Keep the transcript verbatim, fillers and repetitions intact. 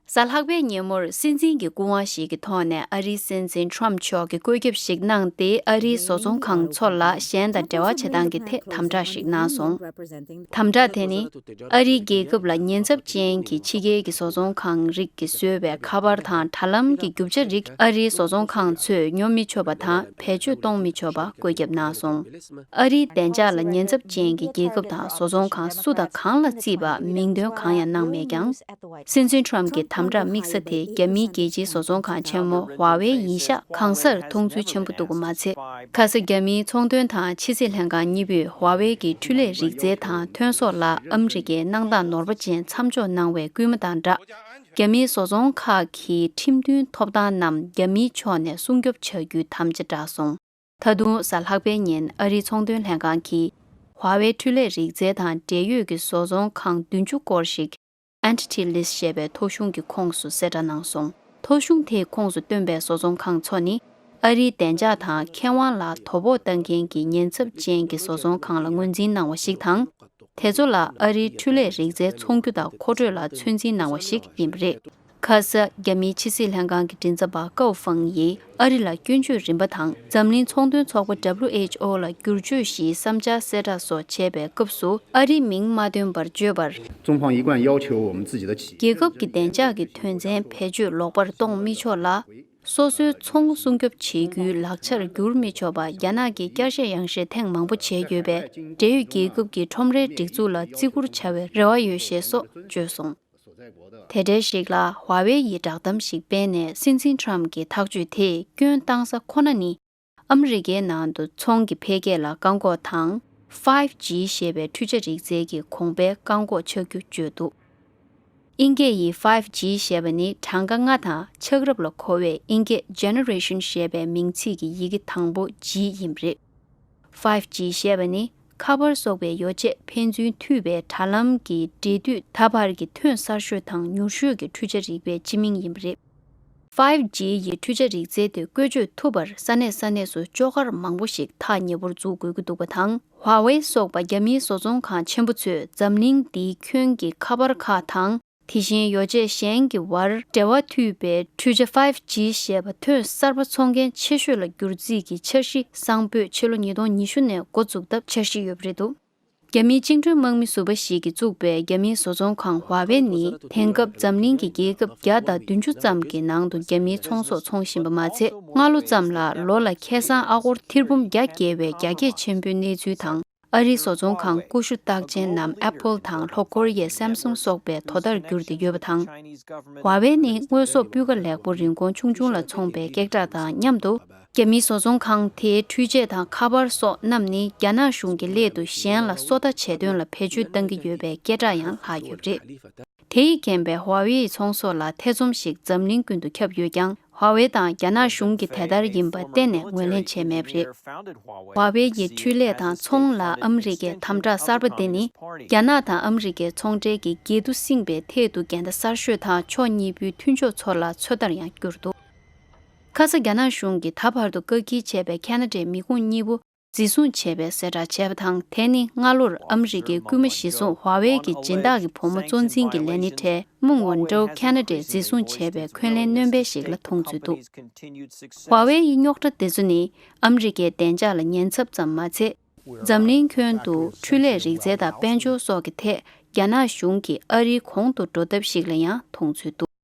གཟའ་ལྷག་པའི་ཉིན་མོར་སྲིད་འཛིན་གྱི་སྐུ་དབང་ཞིག་གི་ཐོག་ནས་ཨ་རིའི་སྲིད་འཛིན་ཊམ་མཆོག་གིས་བཀོད་ཁྱབ་ཞིག་གནང་སྟེ། ཨ་རིའི་བཟོ་ཚོང་ཁང་ཚོ་ལ་གཞན་དང་འབྲེལ་བ་བྱེད་སྟངས་ཀྱི་ཐད་དམ་དྲག་ཞིག་གནང་སོང་། དམ་དྲག་དེ་ནི་ཨ་རིའི་རྒྱལ་ཁབ་ལ་ཉེན་ཚབས་ཅན་གྱི་ཕྱི་རྒྱལ་གྱི་བཟོ་ཚོང་ཁང་རིགས་ཀྱིས་བཟོས་པའི་ཁ་པར་དང་དྲ་ལམ་གྱི་རྒྱུ་ཆ་རིགས་ཨ་རིའི་བཟོ་ཚོང་ཁང་ཚོས་ཉོ་མི་ཆོག་པ་དང་བེད་སྤྱོད་གཏོང་མི་ཆོག་པ་བཀོད་ཁྱབ་གནང་སོང་། ཨ་རིའི་བདེ་འཇགས་ལ་ཉེན་ཚབས་ཅན་གྱི་རྒྱལ་ཁབ་དང་བཟོ་ཚོང་ཁང་སུ་དང་གང་ལ་བརྩིས་པ་མིང་འདོན་གང་ཡང་གནང་མེད་ཀྱང་། སྲིད་འཛིན་ཊམ་གྱི་དམ་དྲག་དམིགས་ས་དེ་རྒྱ་མིའི་རྒྱལ་སྤྱིའི་བཟོ་ཚོང་ཁང་ཆེན་མོ་ཧྭ་ཝེ་ཡིན་ཤག་གང་སར་མཐོང་ཚུལ་ཆེན་པོ་འདུག་པ་མ་ཚད། ཁ་ས་རྒྱ་མིའི་ཚོང་དོན་དང་ཕྱི་སྲིད་ལྷན་ཁང་གཉིས་པོས་ཧྭ་ཝེ་གི་འཕྲུལ་ལས་རིག་རྩལ་དང་ཐོན་ཟོག་ལ་ཨ་མི་རི་ཀས་གནང་སྟངས་ནོར་བ་ཅན་མཚམས་འཇོག་གནང་བའི་སྐུལ་མ་དང་སྦྲགས། རྒྱ་མིའི་བཟོ་ཚོང་ཁག་གི་ཁྲིམས་མཐུན་ཐོབ་ཐང་རྣམས་རྒྱ་མིའི་ཕྱོགས་ནས་སྲུང་སྐྱོབ་བྱ་རྒྱུའི་དམ་བཅའ་བསྒྲགས་སོང་། ད་དུང་གཟའ་ལྷག་པའི་ཉིན་ཨ་རིའི་ཚོང་དོན་ལྷན་ཁང་གིས་ཧྭ་ཝེ་འཕྲུལ་ལས་རིག་རྩལ་དང་འབྲེལ་ཡོད་ཀྱི་བཟོ་ཚོང་ཁང་བདུན་ཅུ་སྐོར་ཞིག་Entity List ཞེས་པའི་ཐོ་གཞུང་གི་ཁོངས་སུ་གསལ་བསྒྲགས་གནང་སོང་། ཐོ་གཞུང་དེའི་ཁོངས་སུ་བཏོན་པའི་བཟོ་ཚོང་ཁང་ཚོ་ནི་ཨ་རིའི་བདེ་འཇགས་དང་ཁེ་དབང་ལ་དོ་ཕོག་བཏང་མཁན་གྱི་ཉེན་ཚབས་ཅན་གྱི་བཟོ་ཚོང་ཁང་ལ་ངོས་འཛིན་གནང་བ་ཞིག་དང་། དེ་ཚོ་ལ་ཨ་རིའི་འཕྲུལ་ལས་རིག་རྩལ་ཚོང་རྒྱུ་དང་མཁོ་སྤྲོད་ལ་ཚོད་འཛིན་གནང་བ་ཞིག་ཡིན་པ་རེད། ཁ་ས་རྒྱ་མིའི་ཕྱི་སྲིད་ལྷན་ཁང་གི་མགྲིན་ཚབ་པ་ཀའོ་ཧྥང་ཡིས་ཨ་རི་ལ་སྐྱོན་བརྗོད་རིམ་པ་དང་འཛམ་གླིང་ཚོང་དོན་ཚོགས་པ་W H O ལ་བསྒྱུར་བཅོས་ཞིག་བསམ་འཆར་གསལ་བསྒྲགས་སོགས་བྱས་པའི་སྐབས་སུ་ཨ་རིའི་མིང་མ་བཏོན་པར་བརྗོད་པར། 中方一贯要求我们自己的企业 རྒྱལ་ཁབ་ཀྱི་བདེ་འཇགས་ཀྱི་དོན་ཚན་བེད་སྤྱོད་ལོག་པར་གཏོང་མི་ཆོག་ལ། སོ་སོའི་ཚོང་སྲུང་སྐྱོབ་བྱེད་རྒྱུའི་ལག་ཆར་བསྒྱུར་མི་ཆོག་པ་རྒྱ་ནག་གིས་བསྐྱར་བཤད་ཡང་བཤད་ཐེངས་མང་པོ་བྱས་ཡོད་པས། འབྲེལ་ཡོད་རྒྱལ་ཁབ་ཀྱི་ཁྲོམ་རའི་སྒྲིག་འཛུགས་ལ་བརྩི་བཀུར་བྱ་བའི་རེ་བ་ཡོད་ཞེས་སོགས་བརྗོད་སོང་། དེ་འབྲེལ་ཞིག་ལ་ཧྭ་ཝེ་ཡིས་བསྒྲགས་གཏམ་ཞིག་སྤེལ་ནས། སྲིད་འཛིན་ཊམ་གྱི་ཐག་གཅོད་དེས་སྐྱོན་བཏང་ས་ཁོ་ན་ནི། ཨ་མི་རི་ཀའི་ནང་དུ་ཚོང་གི་འཕེལ་རྒྱས་ལ་བཀག་འགོག་དང་། Five G ཞེས་པའི་འཕྲུལ་ཆ་རིག་རྩལ་གྱི་གོང་འཕེལ་བཀག་འགོག་ཆགས་རྒྱུ་བརྗོད་འདུག་དབྱིན་སྐད་ཡིག་Five G ཞེས་པ་ནི་གྲངས་ཀ་ལྔ་དང་ཆགས་རབས་ལ་གོ་བའི་དབྱིན་སྐད་Generation ཞེས་པའི་མིང་ཚིག་གི་ཡི་གེ་དང་པོ་G ཡིན་པ་རེད། Five G ཞེས་པ་ནི་ཁ་པར་སོགས་པའི་ཡོ་ཆས་ཕན་ཚུན་མཐུད་པའི་དྲ་ལམ་གྱི་འབྲེལ་མཐུད་ད་བར་གྱི་ཐོན་གསར་ཤོས་དང་མྱུར་ཤོས་ཀྱི་འཕྲུལ་ཆ་རིག་པའི་སྤྱི་མིང་ཡིན་པ་རེད། Five G ཡི་འཕྲུལ་ཆ་རིག་རྩལ་དེ་བཀོལ་སྤྱོད་ཐུབ་པར་ས་གནས་ས་གནས་སུ་ལྕོག་གར་མང་པོ་ཞིག་ཐག་ཉེ་པོར་འཛུགས་དགོས་ཀྱི་འདུག་པ་དང་། ཧྭ་ཝེ་སོགས་པ་རྒྱ་མིའི་བཟོ་ཚོང་ཁང་ཆེན་པོ་ཚོས་འཛམ་གླིང་འདིའི་ཁྱོན་གྱི་ཁ་པར་ཁག་དང་། དེ་བཞིན་ཡོ་ཆས་གཞན་གྱི་བར་འབྲེལ་བ་མཐུད་པའི་འཕྲུལ་ཆ་Five G ཞེས་པ་ཐོན་གསར་པ་འཚོང་མཁན་ཆེ་ཤོས་ལ་བསྒྱུར་རྩིས་ཀྱི་འཆར་གཞི་གསང་བོད་ཕྱི་ལོ་ཉིས་སྟོང་ཉི་ཤུ་ནས་འགོ་འཛུགས་ཐབས་འཆར་གཞི་ཡོད་པ་རེད་འདུག་རྒྱ་མིའི་བཅིངས་འགྲོལ་དམག་མི་ཟུར་པ་ཞིག་གིས་བཙུགས་པའི་རྒྱ་མིའི་བཟོ་ཚོང་ཁང་ཧྭ་ཝེ་ནི་དེང་སྐབས་འཛམ་གླིང་གི་རྒྱལ་ཁབ་བརྒྱ་དང་བདུན་ཅུ་ཙམ་གྱི་ནང་དུ་རྒྱ་མིའི་ཚོང་ཟོག་འཚོང་བཞིན་པ་མ་ཚད། སྔ་ལོ་ཙམ་ལ་ལོ་ལ་ཁེ་བཟང་ཨ་སྒོར་ཐེར་འབུམ་བརྒྱ་བརྒལ་བའི་རྒྱ་སྐྱེད་ཆེན་པོའི་གནས་ཚུལ་དང་། ཨ་རིའི་བཟོ་ཚོང་ཁང་ཀུ་ཤུ་རྟགས་ཅན་རྣམས་Apple དང་ལྷོ་ཀོ་རི་ཡའི་Samsung སོགས་པའི་དོ་ཟླར་གྱུར་ཏེ་ཡོད་པ་དང་། ཧྭ་ཝེ་ནི་དངོས་ཟོག་སྤུས་ཀ་ལེགས་པོ་རིན་གོང་ཆུང་ཆུང་ལ་འཚོང་པའི་ཀེག་ཊ་དང་མཉམ་དུ། རྒྱ་མིའི་བཟོ་ཚོང་ཁང་དེའི་འཕྲུལ་ཆས་དང་ཁ་པར་སོགས་རྣམས་ནི་རྒྱ་ནག་གཞུང་གི་སླད་དུ་གཞན་ལ་སོ་ལྟ་བྱེད་དོན་ལ་བེད་སྤྱོད་གཏང་གི་ཡོད་པའི་སྐད་གྲགས་ཡང་ལྷག་ཡོད་པ་རེད། དེ་ཡིས་རྐྱེན་པས་ཧྭ་ཝེ་ཡི་ཚོང་ཟོག་ལ་ཐེ་ཚོམ་ཞིག་འཛམ་གླིང་ཀུན་ཏུ་ཁྱབ་ཡོད་ཀྱང་། ཧྭ་ཝེ་དང་རྒྱ་ནག་གཞུང་གིས་དེ་ལྟར་ཡིན་པ་གཏན་ནས་ངོས་ལེན་བྱས་མེད་པ་རེད། ཧྭ་ཝེ་ཡི་འཕྲུལ་ལས་དང་ཚོང་ལ་ཨ་མི་རི་ཀའི་དམ་དྲག་གསར་པ་དེ་ནི། རྒྱ་ནག་དང་ཨ་མི་རི་ཀའི་ཚོང་འབྲེལ་གྱི་འགལ་འདུ་བསྲིངས་པའི་ཐད་དུ་འགལ་ཟླ་གསར་ཤོས་དང་ཕྱོགས་གཉིས་པོའི་མཐུན་ཕྱོགས་ཚོ་ལ་ཚོད་ལྟར་ཡང་གྱུར་འདུག་ཁ་ས་རྒྱ་ནག་གཞུང་གིས་ད་བར་དུ་བཀག་སྐྱིལ་བྱས་པའི་ཁ་ན་ཌའི་མི་ཁུངས་གཉིས་པོ་འཛིན་བཟུང་བྱས་པའི་གསལ་བསྒྲགས་བྱས་པ་དང་། དེ་ནི་སྔ་ལོར་ཨ་མི་རི་ཀའི་སྐུལ་མ་གཞིར་བཟུང་ཧྭ་ཝེ་གི་སྦྱིན་བདག་གི་བུ་མོ་གཙོ་འཛིན་གྱི་ལས་སྣེ་གྲས་མུང་ཝོན་ཀྲོའུ་ཁ་ན་ཌས་འཛིན་བཟུང་བྱས་པའི་འཁོན་ལན་སྣོན་སྤེལ་ཞིག་ལ་མཐོང་ཚུལ་འདུག་ཧྭ་ཝེ་ཡི་རྙོག་དྲ་འདི་ཚོ་ནི་ཨ་མི་རི་ཀའི་བདེ་འཇགས་ལ་ཉེན་ཚབས་ཙམ་མ་ཚད། འཛམ་གླིང་ཁྱོན་དུ་འཕྲུལ་ལས་རིག་རྩལ་དང་དཔལ་འབྱོར་སོགས་ཀྱི་ཐད་རྒྱ་ནག་གཞུང་གིས་ཨ་རིའི་གོང་དུ་འགྲོ་ཐབས་ཤིག་ལ་ཡང་མཐོང་ཚུལ་འདུག